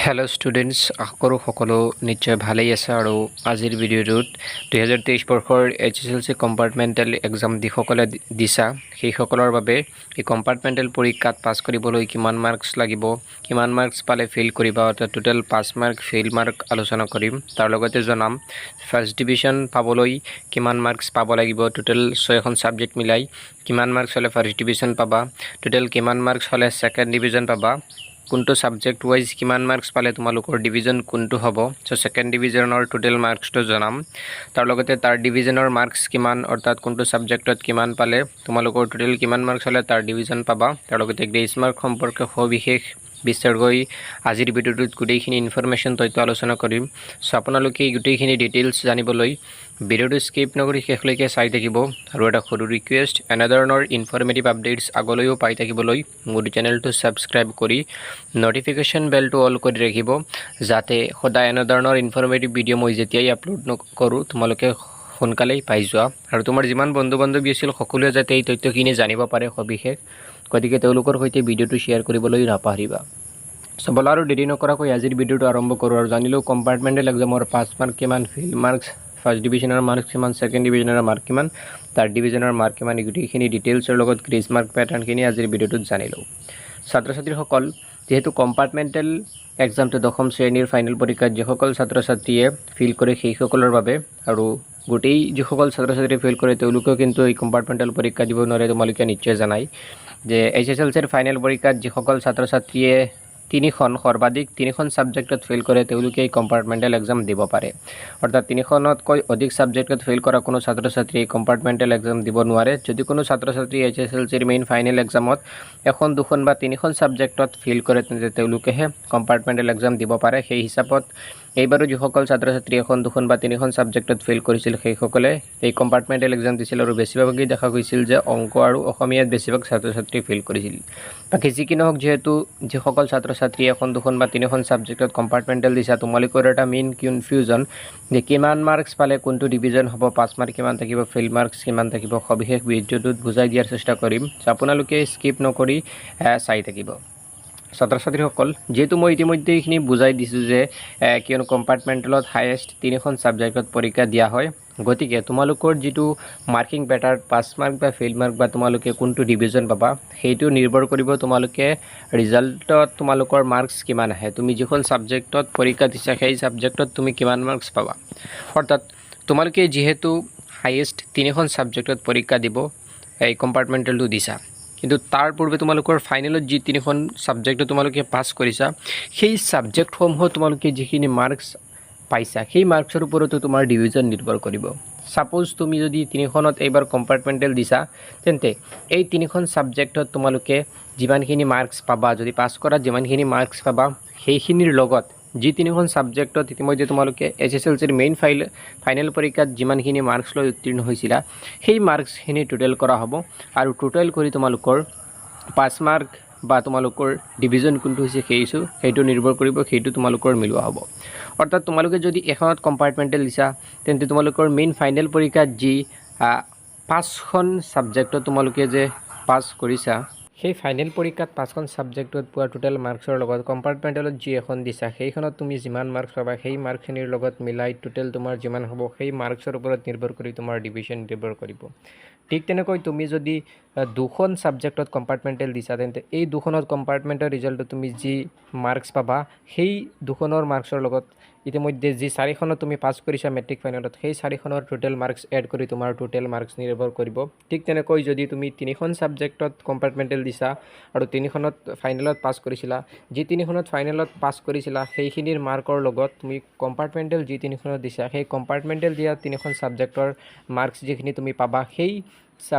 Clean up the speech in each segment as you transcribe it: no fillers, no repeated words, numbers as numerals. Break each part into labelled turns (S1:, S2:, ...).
S1: Hello' students, আশা কৰোঁ সকলো নিশ্চয় ভালেই আছে। আৰু আজিৰ ভিডিঅ'টোত 2023 বৰ্ষৰ এইচএছএলচি কম্পাৰ্টমেণ্টেল এক্সাম যিসকলে দিছা, সেইসকলৰ বাবে এই কম্পাৰ্টমেণ্টেল পৰীক্ষাত পাছ কৰিবলৈ কিমান মাৰ্কছ লাগিব, কিমান মাৰ্কছ পালে ফেইল কৰিবা, অৰ্থাৎ total pass mark, fail mark আলোচনা কৰিম। তাৰ লগতে জনাম ফাৰ্ষ্ট ডিভিশ্যন পাবলৈ কিমান মাৰ্কছ পাব লাগিব, টোটেল ছয়খন ছাবজেক্ট মিলাই কিমান মাৰ্কছ হ'লে ফাৰ্ষ্ট ডিভিশ্যন পাবা, টোটেল কিমান মাৰ্কছ হ'লে ছেকেণ্ড ডিভিজন পাবা, কোনটো ছাবজেক্ট ৱাইজ কিমান মাৰ্কছ পালে তোমালোকৰ ডিভিজন কোনটো হ'ব। চ' ছেকেণ্ড ডিভিজনৰ টোটেল মাৰ্কছটো জনাম। তাৰ লগতে থাৰ্ড ডিভিজনৰ মাৰ্কছ কিমান, অৰ্থাৎ কোনটো ছাবজেক্টত কিমান পালে তোমালোকৰ টোটেল কিমান মাৰ্কছ হ'লে থাৰ্ড ডিভিজন পাবা। তাৰ লগতে গ্ৰেছ মাৰ্ক সম্পৰ্কে সবিশেষ বিস্তাৰকৈ আজিৰ ভিডিঅ'টোত গোটেইখিনি ইনফৰমেশ্যন, তথ্য আলোচনা কৰিম। চ' আপোনালোকে এই গোটেইখিনি ডিটেইলছ জানিবলৈ ভিডিঅ'টো স্কিপ নকৰি শেষলৈকে চাই থাকিব। আৰু এটা সৰু ৰিকুৱেষ্ট, এনেধৰণৰ ইনফৰমেটিভ আপডেটছ আগলৈও পাই থাকিবলৈ মোৰ চেনেলটো ছাবস্ক্ৰাইব কৰি ন'টিফিকেশ্যন বেলটো অল কৰি ৰাখিব, যাতে সদায় এনেধৰণৰ ইনফৰমেটিভ ভিডিঅ' মই যেতিয়াই আপলোড কৰোঁ, তোমালোকে সোনকালেই পাই যোৱা। আৰু তোমাৰ যিমান বন্ধু বান্ধৱী আছিল, সকলোৱে যাতে এই তথ্যখিনি জানিব পাৰে সবিশেষ, গতিকে তেওঁলোকৰ সৈতে ভিডিঅ'টো শ্বেয়াৰ কৰিবলৈ নাপাহৰিবা। চ' ব'লা আৰু দেৰি নকৰাকৈ আজিৰ ভিডিঅ'টো আৰম্ভ কৰোঁ আৰু জানিলোঁ কম্পাৰ্টমেণ্টেল এক্সামৰ পাছ মাৰ্ক কিমান, ফেইল মাৰ্কছ, ফাৰ্ষ্ট ডিভিজনৰ মাৰ্কছ কিমান, ছেকেণ্ড ডিভিজনৰ মাৰ্ক কিমান, থাৰ্ড ডিভিজনৰ মাৰ্ক কিমান, এই গোটেইখিনি ডিটেইলছৰ লগত গ্ৰেছ মাৰ্ক পেটাৰ্ণখিনি আজিৰ ভিডিঅ'টোত জানিলোঁ। ছাত্ৰ ছাত্ৰীসকল, যিহেতু কম্পাৰ্টমেণ্টেল এক্সামটো দশম শ্ৰেণীৰ ফাইনেল পৰীক্ষাত যিসকল ছাত্ৰ ছাত্ৰীয়ে ফেইল কৰে সেইসকলৰ বাবে, আৰু গোটেই যিসকল ছাত্ৰ ছাত্ৰীয়ে ফেইল কৰে তেওঁলোকেও কিন্তু এই কম্পাৰ্টমেণ্টেল পৰীক্ষা দিব নোৱাৰে। তোমালোকে নিশ্চয় জানাই যে এইচএছএলচিৰ ফাইনেল পৰীক্ষাত যিসকল ছাত্ৰ ছাত্ৰীয়ে তিনিখন, সৰ্বাধিক তিনিখন ছাবজেক্টত ফেইল কৰে, তেওঁলোকে এই কম্পাৰ্টমেণ্টেল এক্সাম দিব পাৰে। অৰ্থাৎ তিনিখনতকৈ অধিক ছাবজেক্টত ফেইল কৰা কোনো ছাত্ৰ ছাত্ৰীয়ে কম্পাৰ্টমেণ্টেল এক্সাম দিব নোৱাৰে। যদি কোনো ছাত্ৰ ছাত্ৰী এইচএছএলচিৰ মেইন ফাইনেল এক্সামত এখন, দুখন বা তিনিখন ছাবজেক্টত ফেইল কৰে, তেন্তে তেওঁলোকেহে কম্পাৰ্টমেণ্টেল এক্সাম দিব পাৰে। সেই হিচাপত এইবাৰো যিসকল ছাত্ৰ ছাত্ৰী এখন, দুখন বা তিনিখন ছাবজেক্টত ফেইল কৰিছিল, সেইসকলে এই কম্পাৰ্টমেণ্টেল এক্সাম দিছিল। আৰু বেছিভাগেই দেখা গৈছিল যে অংক আৰু অসমীয়াত বেছিভাগ ছাত্ৰ ছাত্ৰী ফেইল কৰিছিল। বাকী যি কি নহওক, যিহেতু যিসকল ছাত্ৰ ছাত্ৰীয়ে এখন, দুখন বা তিনিখন ছাবজেক্টত কম্পাৰ্টমেণ্টেল দিছা, তোমালোকৰ এটা মেইন কনফিউজন যে কিমান মাৰ্কছ পালে কোনটো ডিভিজন হ'ব, পাছ মাৰ্ক কিমান থাকিব, ফেইল মাৰ্কছ কিমান থাকিব, সবিশেষ ভিডিঅ'টোত বুজাই দিয়াৰ চেষ্টা কৰিম। চ' আপোনালোকে স্কিপ নকৰি চাই থাকিব। ছাত্ৰ ছাত্ৰীসকল, যিহেতু মই ইতিমধ্যে এইখিনি বুজাই দিছোঁ যে কিয়নো কম্পাৰ্টমেণ্টেলত হায়েষ্ট তিনিখন ছাবজেক্টত পৰীক্ষা দিয়া হয়, গতিকে তোমালোকৰ যিটো মাৰ্কিং পেটাৰ্ণ, পাছ মাৰ্ক বা ফেইল মাৰ্ক বা তোমালোকে কোনটো ডিভিজন পাবা, সেইটো নিৰ্ভৰ কৰিব তোমালোকে ৰিজাল্টত তোমালোকৰ মাৰ্কছ কিমান আহে, তুমি যিখন ছাবজেক্টত পৰীক্ষা দিছা সেই ছাবজেক্টত তুমি কিমান মাৰ্কছ পাবা। অৰ্থাৎ তোমালোকে যিহেতু হায়েষ্ট তিনিখন ছাবজেক্টত পৰীক্ষা দিব এই কম্পাৰ্টমেণ্টেলটো দিছা, কিন্তু তাৰ পূৰ্বে তোমালোকৰ ফাইনেলত যি তিনিখন ছাবজেক্টত তোমালোকে পাছ কৰিছা, সেই ছাবজেক্টসমূহত তোমালোকে যিখিনি মাৰ্কছ পাইছা, সেই মাৰ্কছৰ ওপৰতো তোমাৰ ডিভিজন নিৰ্ভৰ কৰিব। ছাপ'জ তুমি যদি তিনিখনত এইবাৰ কম্পাৰ্টমেণ্টেল দিছা, তেন্তে এই তিনিখন ছাবজেক্টত তোমালোকে যিমানখিনি মাৰ্কছ পাবা, যদি পাছ কৰা যিমানখিনি মাৰ্কছ পাবা, সেইখিনিৰ লগত যি তিনিখন ছাবজেক্টত ইতিমধ্যে তোমালোকে এইচএছএলচিৰ মেইন ফাইনেল পৰীক্ষাত যিমানখিনি মাৰ্কছ লৈ উত্তীৰ্ণ হৈছিলা, সেই মাৰ্কছখিনি টোটেল কৰা হ'ব। আৰু টোটেল কৰি তোমালোকৰ পাছ মাৰ্ক বা তোমালোকৰ ডিভিজন কোনটো হৈছে সেইটো নিৰ্ভৰ কৰিব, সেইটো তোমালোকৰ মিলোৱা হ'ব। অৰ্থাৎ তোমালোকে যদি এখনত কম্পাৰ্টমেণ্টেল দিছা, তেন্তে তোমালোকৰ মেইন ফাইনেল পৰীক্ষাত যি পাঁচখন ছাবজেক্টত তোমালোকে যে পাছ কৰিছা, সেই ফাইনেল পৰীক্ষাত পাঁচখন ছাবজেক্টত পোৱা টোটেল মাৰ্কছৰ লগত কম্পাৰ্টমেণ্টেলত যি এখন দিছা, সেইখনত তুমি যিমান মাৰ্কছ পাবা, সেই মাৰ্কখিনিৰ লগত মিলাই টোটেল তোমাৰ যিমান হ'ব, সেই মাৰ্কছৰ ওপৰত নিৰ্ভৰ কৰি তোমাৰ ডিভিশ্যন নিৰ্ভৰ কৰিব। ঠিক তেনেকৈ তুমি যদি দুখন ছাবজেক্টত কম্পাৰ্টমেণ্টেল দিছা, তেন্তে এই দুখনত কম্পাৰ্টমেণ্টৰ ৰিজাল্টত তুমি যি মাৰ্কছ পাবা, সেই দুখনৰ মাৰ্কছৰ লগত ইতিমধ্যে যি চাৰিখনত তুমি পাছ কৰিছা মেট্ৰিক ফাইনেলত, সেই চাৰিখনৰ টোটেল মাৰ্কছ এড কৰি তোমাৰ টোটেল মাৰ্কছ নিৰ্ভৰ কৰিব। ঠিক তেনেকৈ যদি তুমি তিনিখন ছাবজেক্টত কম্পাৰ্টমেণ্টেল দিছা আৰু তিনিখনত ফাইনেলত পাছ কৰিছিলা, যি তিনিখনত ফাইনেলত পাছ কৰিছিলা, সেইখিনিৰ মাৰ্কৰ লগত তুমি কম্পাৰ্টমেণ্টেল যি তিনিখনত দিছা, সেই কম্পাৰ্টমেণ্টেল দিয়া তিনিখন ছাবজেক্টৰ মাৰ্কছ যিখিনি তুমি পাবা, সেই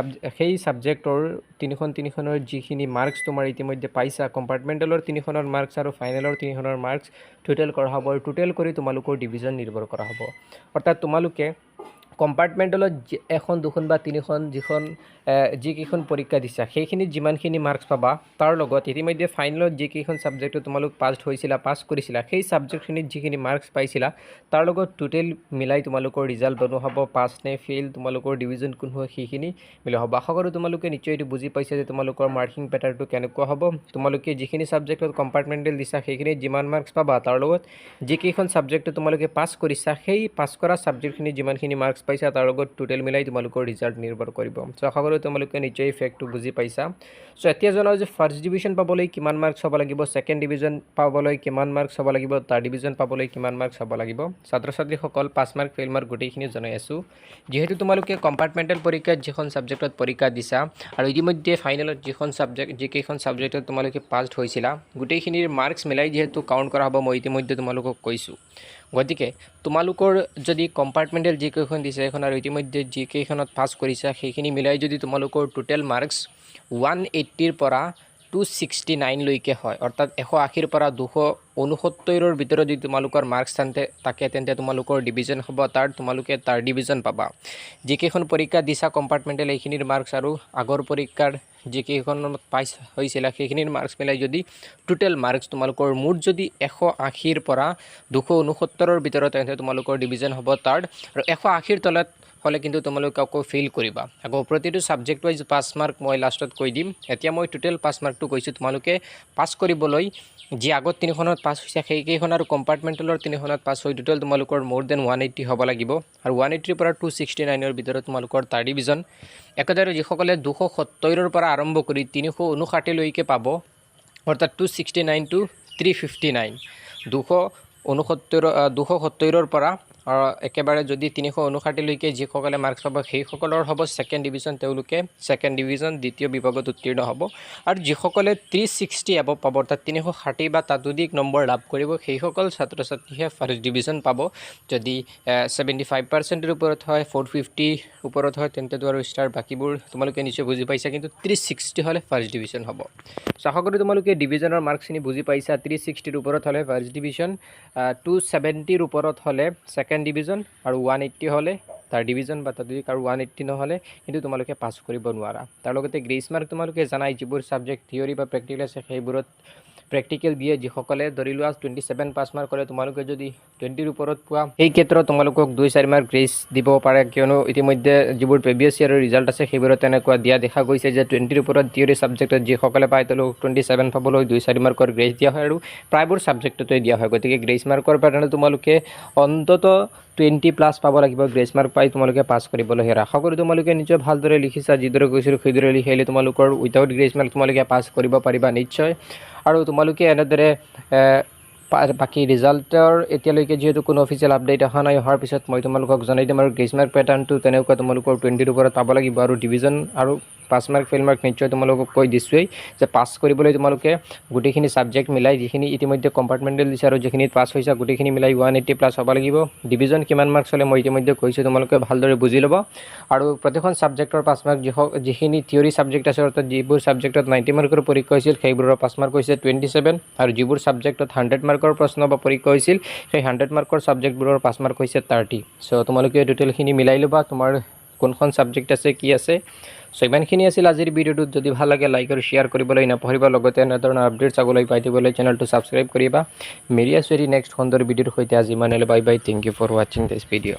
S1: ছাবজেক্টৰ তিনিখন তিনিখনৰ যিখিনি মাৰ্কছ তোমাৰ ইতিমধ্যে পাইছা, কম্পাৰ্টমেণ্টেলৰ তিনিখনৰ মাৰ্কছ আৰু ফাইনেলৰ তিনিখনৰ মাৰ্কছ টোটেল কৰা হ'ব আৰু টোটেল কৰি তোমালোকৰ ডিভিজন নিৰ্ভৰ কৰা হ'ব। অৰ্থাৎ তোমালোকে কম্পাৰ্টমেণ্টেলত এখন, দুখন বা তিনিখন যিখন যিকেইখন পৰীক্ষা দিছা, সেইখিনিত যিমানখিনি মাৰ্কছ পাবা, তাৰ লগত ইতিমধ্যে ফাইনেলত যিকেইখন ছাবজেক্টত তোমালোক পাছ হৈছিলা, পাছ কৰিছিলা, সেই ছাবজেক্টখিনিত যিখিনি মাৰ্কছ পাইছিলা, তাৰ লগত টোটেল মিলাই তোমালোকৰ ৰিজাল্ট বনোৱা হ'ব। পাছ নে ফেইল, তোমালোকৰ ডিভিজন কোন হয়, সেইখিনি মিলোৱা হ'ব। আশা কৰোঁ তোমালোকে নিশ্চয় এইটো বুজি পাইছা যে তোমালোকৰ মাৰ্কিং পেটাৰ্ণটো কেনেকুৱা হ'ব। তোমালোকে যিখিনি ছাবজেক্টত কম্পাৰ্টমেণ্টেল দিছা, সেইখিনিত যিমান মাৰ্কছ পাবা, তাৰ লগত যিকেইখন ছাবজেক্টত তোমালোকে পাছ কৰিছা, সেই পাছ কৰা ছাবজেক্টখিনিত যিমানখিনি মাৰ্কছ পাইছা, তাৰ লগত টোটেল মিলাই তোমালোকৰ ৰিজাল্ট নিৰ্ভৰ কৰিব। চ' আশা কৰোঁ তোমালোকে নিশ্চয় এই ফেক্টটো বুজি পাইছা। চ' এতিয়া জনাওঁ যে ফাৰ্ষ্ট ডিভিজন পাবলৈ কিমান মাৰ্কছ হ'ব লাগিব, ছেকেণ্ড ডিভিজন পাবলৈ কিমান মাৰ্কছ হ'ব লাগিব, থাৰ্ড ডিভিজন পাবলৈ কিমান মাৰ্কছ হ'ব লাগিব। ছাত্ৰ ছাত্ৰীসকল, পাছ মাৰ্ক, ফেইল মাৰ্ক গোটেইখিনি জনাই আছোঁ। যিহেতু তোমালোকে কম্পাৰ্টমেণ্টেল পৰীক্ষাত যিখন ছাবজেক্টত পৰীক্ষা দিছা আৰু ইতিমধ্যে ফাইনেলত যিখন ছাবজেক্ট, যিকেইখন ছাবজেক্টত তোমালোকে পাছ হৈছিলা, গোটেইখিনিৰ মাৰ্কছ মিলাই যিহেতু কাউণ্ট কৰা হ'ব, মই ইতিমধ্যে তোমালোকক কৈছোঁ। গতিকে তোমালোকৰ যদি কম্পাৰ্টমেণ্টেল যিকেইখন দিছে সেইখন আৰু ইতিমধ্যে যিকেইখনত পাছ কৰিছা, সেইখিনি মিলাই যদি তোমালোকৰ টোটেল মাৰ্কছ 180ৰ পৰা 269লৈকে হয়, অৰ্থাৎ 180ৰ পৰা 269ৰ ভিতৰত যদি তোমালোকৰ মাৰ্কছ তেন্তে থাকে, তেন্তে তোমালোকৰ ডিভিজন হ'ব থাৰ্ড, তোমালোকে থাৰ্ড ডিভিজন পাবা। যিকেইখন পৰীক্ষা দিছা কম্পাৰ্টমেণ্টেল, এইখিনিৰ মাৰ্কছ আৰু আগৰ পৰীক্ষাৰ যিকেইখনত পাছ হৈছিলা, সেইখিনিৰ মাৰ্কছ মিলাই যদি টোটেল মাৰ্কছ তোমালোকৰ মুঠ যদি 180ৰ পৰা 269ৰ ভিতৰত, তেন্তে তোমালোকৰ ডিভিজন হ'ব থাৰ্ড আৰু 180ৰ তলত হ'লে কিন্তু তোমালোকে আকৌ ফেইল কৰিবা। আকৌ প্ৰতিটো ছাবজেক্ট ৱাইজ পাছ মাৰ্ক মই লাষ্টত কৈ দিম। এতিয়া মই টোটেল পাছ মাৰ্কটো কৈছোঁ। তোমালোকে পাছ কৰিবলৈ যি আগত তিনিখনত পাছ হৈছে, সেইকেইখন আৰু কম্পাৰ্টমেণ্টেলৰ তিনিখনত পাছ হৈ টোটেল তোমালোকৰ মোৰ then 180 হ'ব লাগিব আৰু 180ৰ পৰা 269ৰ ভিতৰত তোমালোকৰ থাৰ্ড ডিভিজন। একেদৰে যিসকলে 270ৰ পৰা আৰম্ভ কৰি 359লৈকে পাব, অৰ্থাৎ 269 to 359, 269, 270ৰ পৰা একেবাৰে যদি 359লৈকে যিসকলে মাৰ্কছ পাব, সেইসকলৰ হ'ব ছেকেণ্ড ডিভিজন। তেওঁলোকে ছেকেণ্ড ডিভিজন, দ্বিতীয় বিভাগত উত্তীৰ্ণ হ'ব। আৰু যিসকলে 360 এবভ পাব, অৰ্থাৎ 360 বা তাতোধিক নম্বৰ লাভ কৰিব, সেইসকল ছাত্ৰ ছাত্ৰীহে ফাৰ্ষ্ট ডিভিজন পাব। যদি 75%ৰ ওপৰত হয়, 450ৰ ওপৰত হয়, তেন্তেতো আৰু ষ্টাৰ, বাকীবোৰ তোমালোকে নিশ্চয় বুজি পাইছা। কিন্তু 360 হ'লে ফাৰ্ষ্ট ডিভিজন হ'ব। চ' আশা কৰোঁ তোমালোকে ডিভিজনৰ মাৰ্কছখিনি বুজি পাইছা। 360ৰ ওপৰত হ'লে ফাৰ্ষ্ট ডিভিজন, 270ৰ ওপৰত হ'লে ছেকেণ্ড ডিভিজন আৰু 180 হ'লে থাৰ্ড ডিভিজন বা ততোধিক। আৰু 180 নহ'লে কিন্তু তোমালোকে পাছ কৰিব নোৱাৰা। তাৰ লগতে গ্ৰেছ মাৰ্ক তোমালোকে জানাই, যিবোৰ ছাবজেক্ট থিয়ৰী বা প্ৰেক্টিকেল আছে, সেইবোৰত প্ৰেক্টিকেল দিয়ে যিসকলে, ধৰি লোৱা 27 পাছ মাৰ্ক হ'লে তোমালোকে যদি 20ৰ ওপৰত পোৱা, সেই ক্ষেত্ৰত তোমালোকক 2-4 মাৰ্ক গ্ৰেছ দিব পাৰে। কিয়নো ইতিমধ্যে যিবোৰ প্ৰিভিয়াছ ইয়াৰৰ ৰিজাল্ট আছে, সেইবোৰত তেনেকুৱা দিয়া দেখা গৈছে যে 20ৰ ওপৰত থিয়ৰী ছাবজেক্টত যিসকলে পায়, তেওঁলোকক 27 পাবলৈ 2-4 মাৰ্কৰ গ্ৰেছ দিয়া হয় আৰু প্ৰায়বোৰ ছাবজেক্টতে দিয়া হয়। গতিকে গ্ৰেছ মাৰ্কৰ কাৰণে তোমালোকে অন্ততঃ 20 প্লাছ পাব লাগিব, গ্ৰেছ মাৰ্ক পাই তোমালোকে পাছ কৰিবলৈ। আশা কৰোঁ তোমালোকে নিশ্চয় ভালদৰে লিখিছা। যিদৰে কৈছিলোঁ সেইদৰে লিখিলে তোমালোকৰ উইদাউট গ্ৰেছ মাৰ্ক তোমালোকে পাছ কৰিব পাৰিবা নিশ্চয়। আৰু তোমালোকে এনেদৰে বাকী ৰিজাল্টৰ এতিয়ালৈকে যিহেতু কোনো অফিচিয়েল আপডেট অহা নাই, অহাৰ পিছত মই তোমালোকক জনাই দিম। আৰু গ্ৰেছ মাৰ্ক পেটাৰ্ণটো তেনেকুৱা, তোমালোকৰ 20ৰ ওপৰত পাব লাগিব। আৰু ডিভিজন আৰু পাছ মাৰ্ক, ফেইল মাৰ্ক নিশ্চয় তোমালোকক কৈ দিছোঁৱেই যে পাছ কৰিবলৈ তোমালোকে গোটেইখিনি ছাবজেক্ট মিলাই, যিখিনি ইতিমধ্যে কম্পাৰ্টমেণ্টেল দিছে আৰু যিখিনিত পাছ হৈছে, গোটেইখিনি মিলাই 180 প্লাছ হ'ব লাগিব। ডিভিজন কিমান মাৰ্কছ হ'লে মই ইতিমধ্যে কৈছোঁ, তোমালোকে ভালদৰে বুজি ল'ব। আৰু প্ৰতিখন ছাবজেক্টৰ পাছ মাৰ্ক, যিখিনি থিয়ৰী ছাবজেক্ট আছে, অৰ্থাৎ যিবোৰ ছাবজেক্টত 90 মাৰ্কৰ পৰীক্ষা হৈছিল, সেইবোৰৰ পাছ মাৰ্ক হৈছে 27 আৰু যিবোৰ ছাবজেক্টত 100 মাৰ্কৰ প্ৰশ্ন বা পৰীক্ষা হৈছিল, সেই 100 মাৰ্কৰ ছাবজেক্টবোৰৰ পাছ মাৰ্ক হৈছে 30। চ' তোমালোকে টোটেলখিনি মিলাই ল'বা, তোমাৰ কোনখন ছাবজেক্ট আছে, কি আছে। চ' ইমানখিনি আছিল আজিৰ ভিডিঅ'টোত। যদি ভাল লাগে, লাইক আৰু শ্বেয়াৰ কৰিবলৈ নাপাহৰিবা। লগতে এনেধৰণৰ আপডেটছ আগলৈ পাই থাকিবলৈ চেনেলটো ছাবস্ক্ৰাইব কৰিবা। মিলি আছোঁ এটি নেক্সট সুন্দৰ ভিডিঅ'ৰ সৈতে। আজি ইমানলৈ, bye bye, thank you for watching this video.